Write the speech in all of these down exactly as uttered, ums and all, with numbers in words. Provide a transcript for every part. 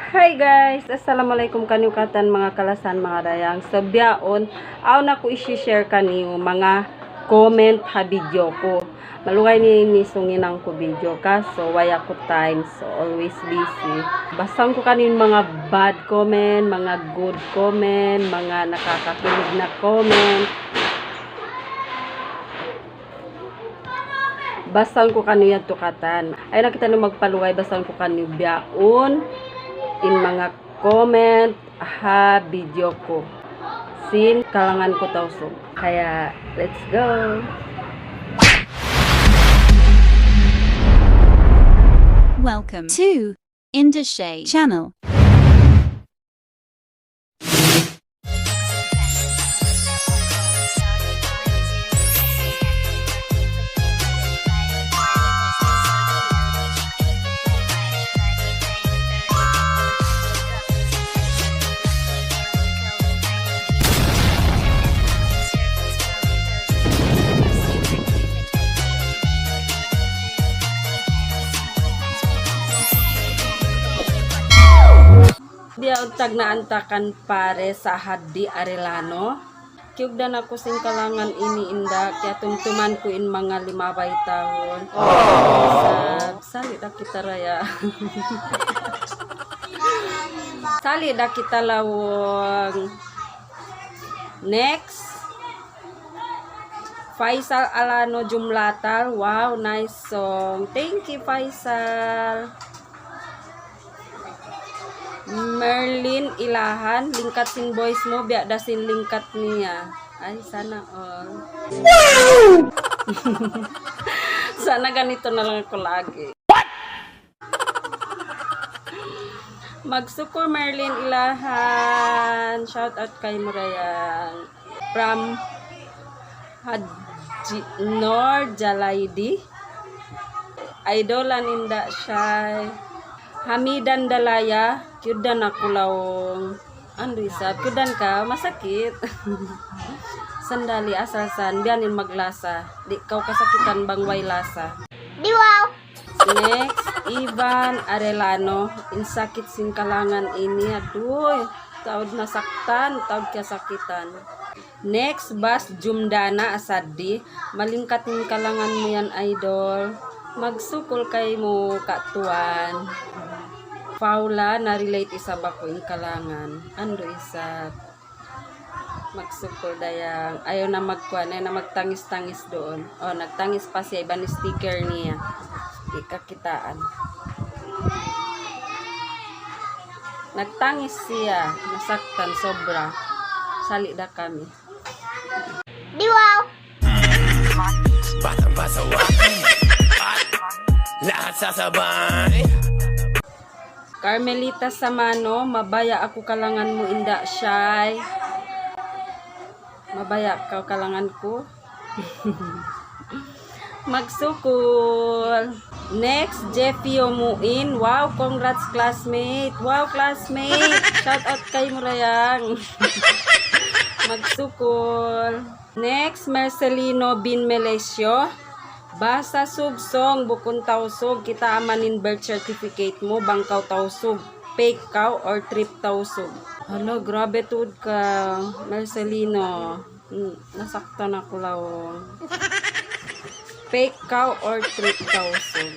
Hi guys! Assalamualaikum kaniyu katan manga kalasahan, manga dayang. So, bihaun, awn aku isi-share kaniyu manga comment ha video ku. Malugay ini, ini isab in hinang ku video, kaso way aku time, so always busy. Basahun ku kaniyu in manga bad comment, manga good comment, manga nakakakilig na comment. Basahun ku kaniyu yadtu katan. Ayaw na kitaniyu magpalugay, basahun ku kaniyu bihaun in manga comment ha video ku sin kalangan ku Tausug. Kaya, let's go! Welcome to Indoshay Channel. Biya' tagna' antakan pare sa Hadi Arellano. Kiyugdan aku sin kalangan ini, inda', kiyatumtuman ku in manga limabay tahun. Sa-, sali' da kita raya. Sali' da kita lawong. Next. Faisal Alano Jumlatal. Wow, nice song. Thank you, Faisal. Merlin Ilahan, lingkat sin voice mu, biya' da sin lingkat niya. Ay, sana all. Sana ganito na lang ako lagi. Magsukul Merlin Ilahan. Shout out kaymu ra yan. From Haji Nor Jalaidi. Idol in Inda Shay. Hamidan Dalaya, kiyugdan aku lawong. Andu' isab, kiyugdan kaw, masakit. Sandali, asal san, biya' ini in maglasa. Di' kaw kasakitan bang way lasa. Di' wow! Next, Ivan Arellano, in sakit sin kalangan ini, aduy, taud nasaktan, taud kiyasakitan. Next, Bas Jumdana Asadi, malingkat in kalangan mu yan, idol. Magsukul kaymu, Ka' Tuan. Paula, na-relate isab aku in kalangan. Andu' isab. Magsukul dayang. Ayaw na magkuan, ayaw na magtangis-tangis duun. Oh, nagtangis pa siya, iban sticker niya. Di' kakitaan. Nagtangis siya, nasaktan sobra. Sali' da kami. Di' wow! Batang pasaway. Lahat sasabay. Carmelita Samano, mabaya' aku kalangan mu, Inda Shay. Mabaya' kaw kalangan ku. Magsukul. Next, Jeffio Muin. Wow, congrats, classmate. Wow, classmate. Shout out kaymu ra yan. Magsukul. Next, Marcelino bin Melesio. Bahasa Sug song, bukun Tausug. Kitaa man in birth certificate mu, bang kaw Tausug. Fake kaw or trip Tausug. Hala, grabe tuud ka, Marcelino. Hmm, nasaktan aku lawong. Fake kaw or trip Tausug?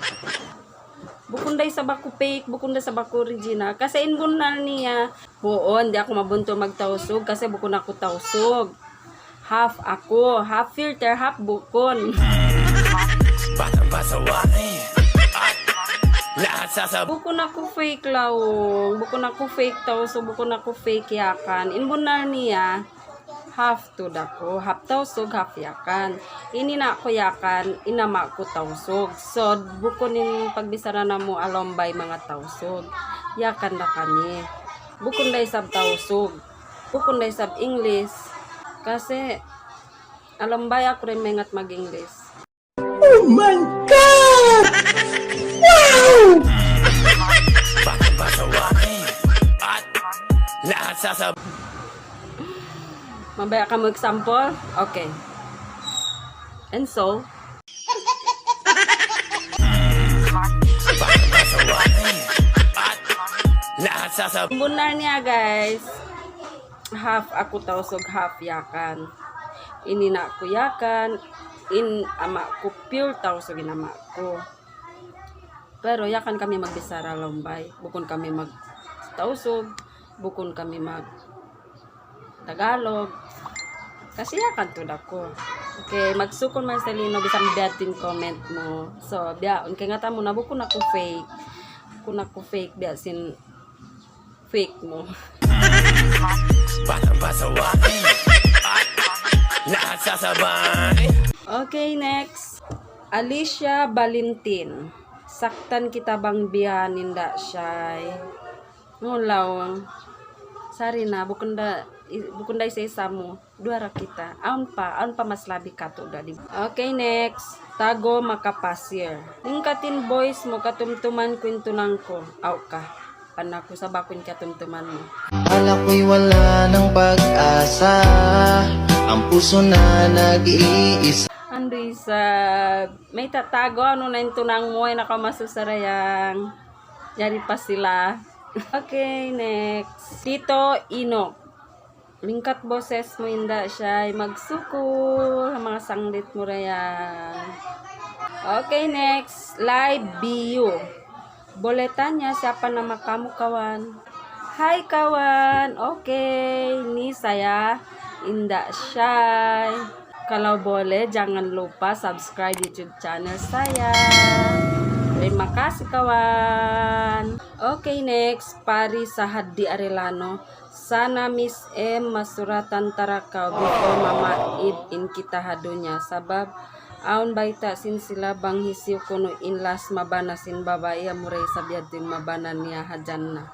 Bukun da isab aku fake, bukun da isab aku original. Kasi in bunnal niya, huun, di' aku mabuntul magtausug kasi bukun aku Tausug. Half aku, half filter, half bukun. Batang pasaway. Lahat sasab- Bukun aku fake lawong, bukun aku fake Tausug, bukun aku fake Yakan. In bunnal niya, half tuud aku, half Tausug, half Yakan. In ina' ku Yakan, in ama' ku Tausug. So, bukun in pagbichara namu' ha Lombay manga Tausug. Yakan da kami. Bukun da isab Tausug. Bukun da isab English. Kasi, ha Lombay aku da in maingat mag-English. Oh my God! Wow! Lahat sasab- Mabaya' kamu example? Okay. And so? Lahat sasab- Bunnal niya, guys. Half aku Tausug, half Yakan. In ina' ku Yakan, in ama' ku pure Tausug in ama' ku. Pero Yakan kami magbichara laung bay. Bukun kami mag-Tausug, bukun kami mag-Tagalog. Kasi Yakan tuud aku. Okay, magsukul Marcelino, bisan biyadiin in comment mu. So, biya', kaingatan mu na bukun aku fake. Bukun aku fake, biya' sin fake mu. Basa-basa wa. Lahat sasabay. Okay, next. Alicia Valentin. Saktan kita bang biya' ini, Indah Shay. Ngulaw. Sorry na, bukun da, i-, bukun da isa-isa mu. Duwa ra kita. Awn pa, awn pa mas labi katu' da di. Okay, next. Tago Makapasir. Lingkat in voice mu, katumtuman ku in tunang ku. Aw ka. Pan aku, sabab aku in katumtuman mu. Akala ko'y wala nang pag-asa, ang puso na nag-iisa. Andu' isab. Mayta' Tago, unu na in tunang mu, ay nakaw masusa ra yan. Yari pa sila. Okay, next. Tito Inok. Lingkat boses mu, Indah Shay, magsukul ha manga sanglit mu ra yan. Okay, next. Live Biu. Boleh tanya siapa nama kamu, kawan? Hai, kawan. Okay, ini saya, Indah Shay. Kalau boleh, jangan lupa subscribe YouTube channel saya. Terima kasih, kawan. Okay, next. Pari Sahaddi Arellano. Sana Miss M masuratan ta ra kaw before mamaid in kita ha dunya. Sabab awn bayta' sin sila bang hisiyu kunu' in last mabana sin babai, amura isab yadtu in mabana niya ha Jannah.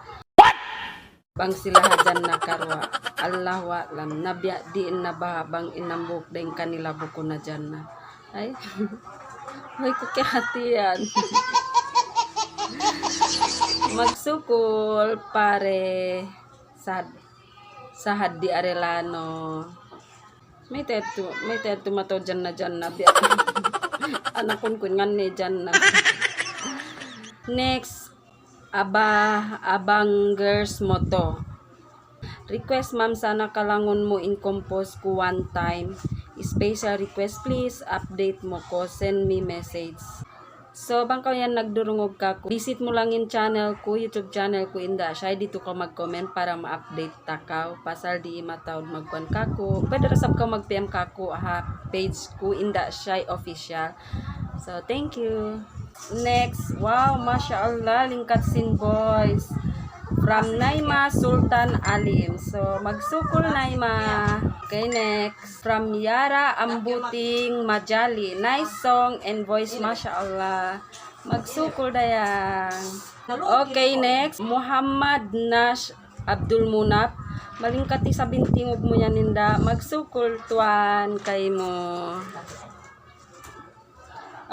Bang sila ha Jannah karuwa. Allahu a'lam. Na biya' diin na baha' bang in hambuuk dayn kanila bukun ha Jannah. Ay. Way ku kiyahatihan. Magsukul, pare. Sad-, Sahaddi Arellano. Mayta' yadtu, mayta' yadtu mataud Jannah-Jannah. Biya' anak kun kun ngan ni Jannah. Next, Aba-, Abangers Moto. Request, ma'am, sana kalangun mu in compose ku one time. Special request, please update mu ku, send me message. So, bang kaw yan nagdurungug kaku', visit mu lang in channel ku, YouTube channel ku, Indah Shay, ditu kaw mag-comment para ma-update ta kaw. Pasal di' mataud magkuan kaku'. Pwede ra sab kaw mag-P M kaku' ha page ku, Indah Shay Official. So, thank you. Next, wow, masha Allah, lingkat sin voice. From Naima Sultan Alim. So, magsukul Naima. Okay, next. From Yara Ambuting Majali. Nice song and voice, masha Allah. Magsukul dayang. Okay, next. Muhammad Nash Abdul Munaf. Malingkat isab in tingug mu yan, Indah. Magsukul tuwan kaymu.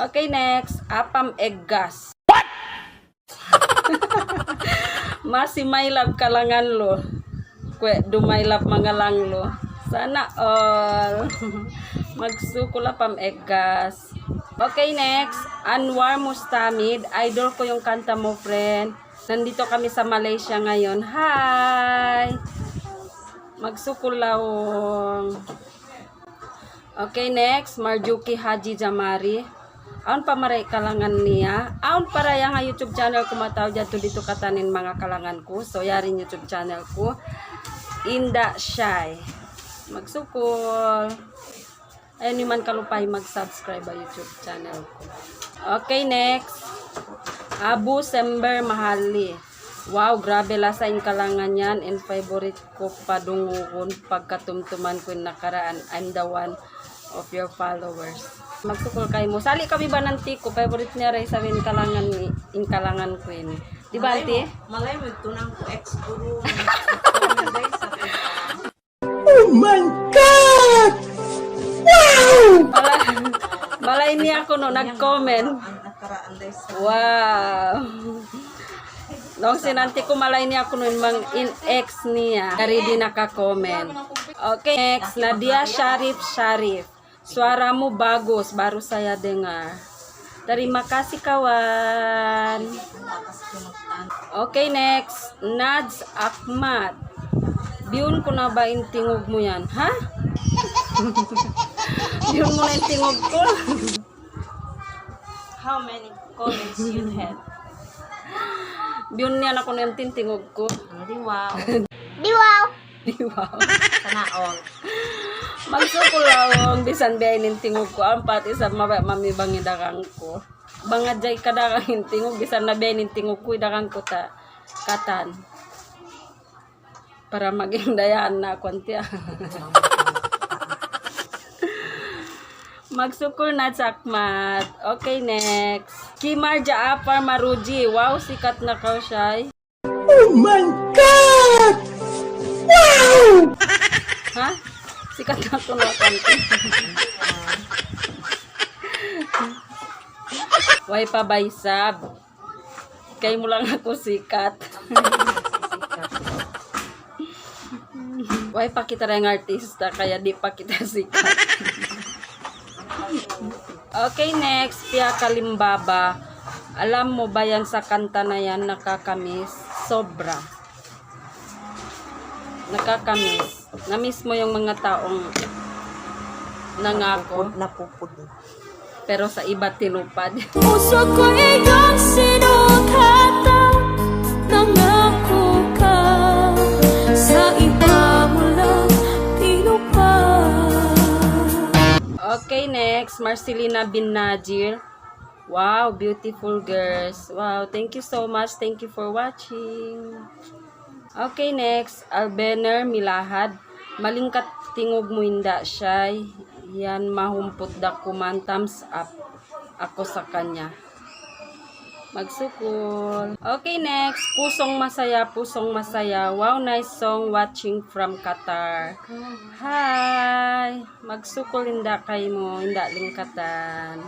Okay, next. Apam Eggas. Masi mailab kalangan lu. Kuwe' du mailab manga langlu. Sana all. Magsukul Apam Eggas. Okay, next. Anwar Mustamid. Idol ko yung kanta mo, friend. Nandito kami sa Malaysia ngayon. Hi! Magsukul laung. Okay, next, Marjuki Haji Jamari. Awn pa mari kalangan niya. Awn pa ra yan ha YouTube channel ku, mataud yadtu ditu katan in manga kalangan ku. So, yari in YouTube channel ku, Indah Shay. Magsukul. Ayaw niyu man kalupahi mag-subscribe ha YouTube channel ku. Okay, next. Abu Sember Mahali. Wow, grabe lasa in kalangan yan. In favorite ku pa dungugun pagkatumtuman ku in nakaraan. I'm the one of your followers. Magsukul kaymu. Sali' kami ba nanti ku, favorite niya ra isab in kalangan ni, in kalangan ku ini. Di ba, auntie? Malay mo, malay mo, ito nang ku ex guru. Oh my God! Wow! Malay, malay niya kunu' nag-comment. Wow! Nung sinanti ku, malay niya kunu' in mang in ex niya. Dari di' naka-comment. Okay, next, Nadia Sharif Sharif. Suara mu bagus, baru saya dengar. Terima kasih, kawan. Okay, next. Nads Akmat. Biyun ku na ba in tingug mu yan? Ha? Biyun mu na in tingug ku. How many comments you have? Biyun niya na kunu' in tingug ku. Di wow. Di wow. Di wow. Sana all. Magsukul laung, bisan biya' ini in tingug ku, ampa isab mabaya' mamibang in dagang ku. Bang hadja kadagang in tingug, bisan na biya' ini in tingug ku, dagang ku ta, katan. Para maging dayahan na aku, antiya. Magsukul na, Chakmat. Okay, next. Kimar Jaafar Maruji. Wow, sikat na kaw, shay. Oh my God! Wow! Ha? Sikat na aku, no, kanti. Way pa ba isab? Kaymu lang aku sikat. Way pa kita daing artista, kaya di' pa kita sikat. Okay, next, Pia Kalimbaba. Alam mo ba yan sa kanta na yan, nakakamiss? Sobra. Nakakamiss. Namiss mo yung mga taong nangako. Napupud-, napupud. Pero sa iba tinupad. Puso ko'y iyong sinugatan, nangako ka, sa iba mo lang tinupad. Okay, next, Marcelina bin Najir. Wow, beautiful girls. Wow, thank you so much. Thank you for watching. Okay, next, Albener Milahad. Malingkat tingug mu, Inda', shay. Yan, mahumput da kuman, thumbs up aku sa kanya. Magsukul. Okay, next. Pusong Masaya, Pusong Masaya. Wow, nice song. Watching from Qatar. Hi. Magsukul, Inda', kaymu, Inda' Lingkatan.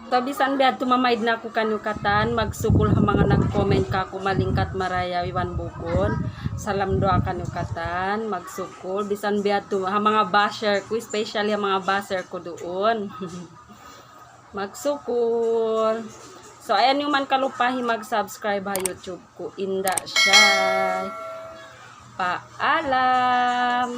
So, bisan biya' hādtu, mamaid na aku kaniyu katan, magsukul ha manga nag-comment kāku' malingkat, marayaw iban bukun. Salam duwaa kaniyu katan, magsukul. Bisan biya' hādtu, ha manga basher ku, especially ha manga basher ku duun. Magsukul. So, ayaw niyu man kalupahi mag-subscribe ha YouTube ku, Inda' Shay. Paalam.